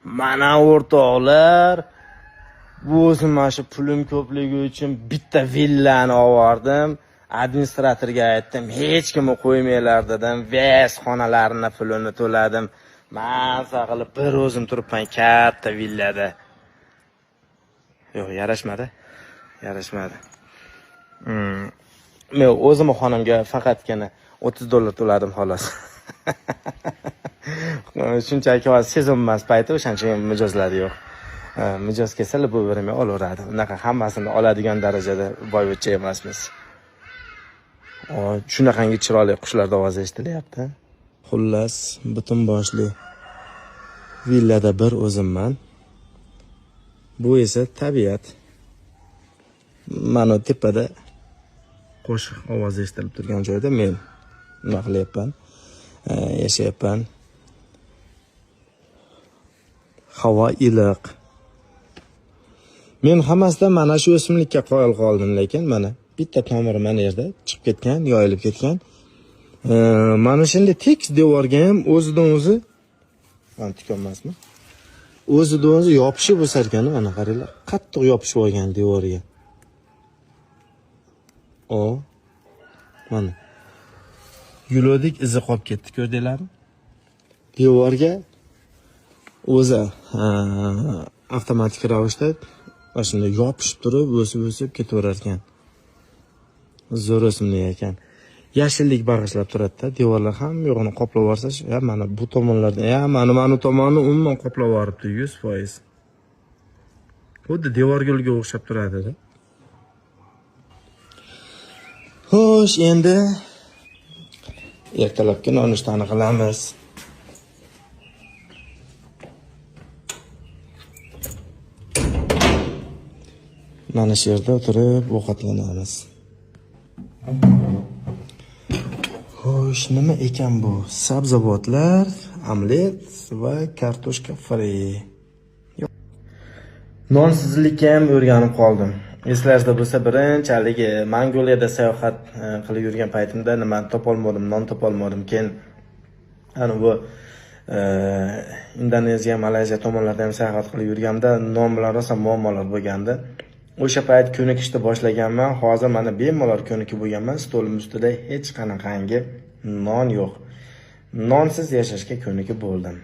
Mana o'rtoqlar, bu o'zim mana shu pulim ko'pligi uchun bitta villani olvordim. Administratorga aytdim, hech kimni qo'ymanglar dedim. Ves xonalarini pulini to'ladim. Maza qilib bir o'zim turibman katta villada. Yo'q, yarashmadi. Yarashmadi. Men o'zimni xonamga faqatgina $30 to'ladim xolos. Shunchaki hozir sezon emas payti, o'shaning uchun mijozlar yo'q. Mijoz kelsa bu birini olaveradi. Unaqa hammasini oladigan darajada boyvachcha emasmiz. Shunaqangi chiroyli qushlar ovozi eshitilyapti. Xullas, butun boshli villada bir o'zimman. Bu esa tabiat. Mana tepada qo'shiq ovozi eshitilib turgan joyda men nima qilyapman? Yashayapman. Havo iliq. Men hammasidan mana shu o'simlikka qoyil qoldim, lekin mana bitta tomiri mana yerda chiqib ketgan, yoyilib ketgan. Mana shunday tekis devorga ham o'zidan o'zi, mana tikan emasmi? O'zidan o'zi yopishib o'sar ekan, mana qaranglar, qattiq yopishib olgan devorga. O, mana yo'lodik izi qolib ketdi, ko'rdinglarmi? Devorga o'zi avtomatik ravishda mana shunday yopishib turib, o'sib-o'sib ketaverar ekan. Zo'r o'simlik ekan. Yashillik bag'ishlab turadi-da, devorlar hamma yo'g'ini qoplab yuborsa, ya mana bu tomonlardan, ya mana bu tomonni umuman qoplab yuboribdi 100%. Xuddi devor gulga o'xshab turadi-da. Xo'sh, endi ertalabki nonushtani qilamiz. Mana shu yerda o'tirib ovqatlanamiz. Xo'sh, nima ekan bu? Sabzavotlar, omlet va kartoshka fri. Nonsizlikka ham o'rganib qoldim. Esingizda bo'lsa, birinchi haligi Mongoliyada sayohat qilib yurgan paytimda nimani topolmadim, non topolmadim. Keyin ana bu Indoneziya, Malayziya tomonlarda ham sayohat qilib yurganimda non bilan rosa muammolar bo'lgandi. O'sha payt ko'nikishni boshlaganman. Hozir mana bemalol ko'nikib bo'lganman. Stolim ustida hech qanaqangi non yo'q. Nonsiz yashashga ko'nikib bo'ldim.